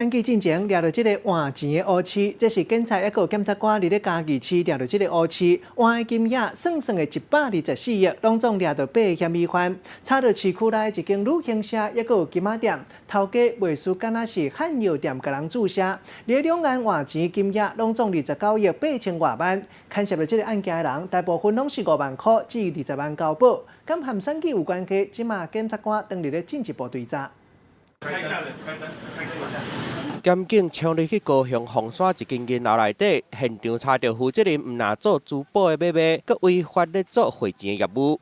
選舉進前掠著這个換錢的烏市，這是警察抑閣有檢察官佇咧嘉義市掠著這个烏市，換的金額算算的124億，攏總掠著八个嫌疑犯。查著市區內一間旅行社，抑閣有金仔店，頭家賣輸敢若是漢藥店共人注射。佇咧兩岸換錢金額攏總29億8千外萬。牽涉著這个案件的人，大部分攏是5萬箍至20萬交保。敢和選舉有關係？這馬檢察官當佇咧進一步追查。檢警衝入去高雄鳳山一間銀樓內底，現場查著負責人毋但做珠寶的買賣，閣違法咧做匯錢的業務。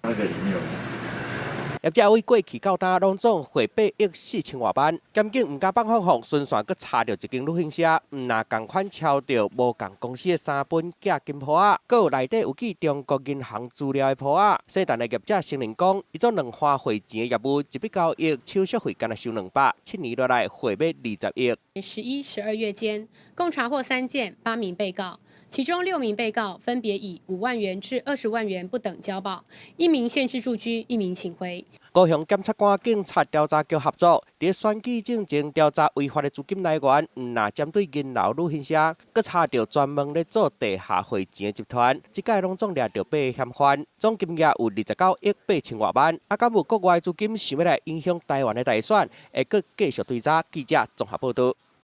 業者為過去到今攏總匯8億4千外萬，檢警毋敢放放放，循線閣查著一間旅行社，毋但仝款抄著無仝公司的三本寄金鋪仔，閣有內底有記中國銀行資料的簿仔。姓陳的業者承認講，伊做兩番匯錢的業務，一筆交易手續費干焦收200，7年落來匯欲20億。 11、12月間，共查獲三件，八名被告，其中六名被告分別以5萬元至20萬元不等交保，一名限制住居，一名請回。高雄檢察官、警察調查局合作，佇選舉進前調查違法的資金來源，毋但針對銀樓旅行社，閣查著專門咧做地下匯錢的集團，這擺攏總掠著八个嫌犯，總金額有29億8千外萬。啊，敢有國外資金想欲來影響台灣的大選，會閣繼續追查。記者綜合報導。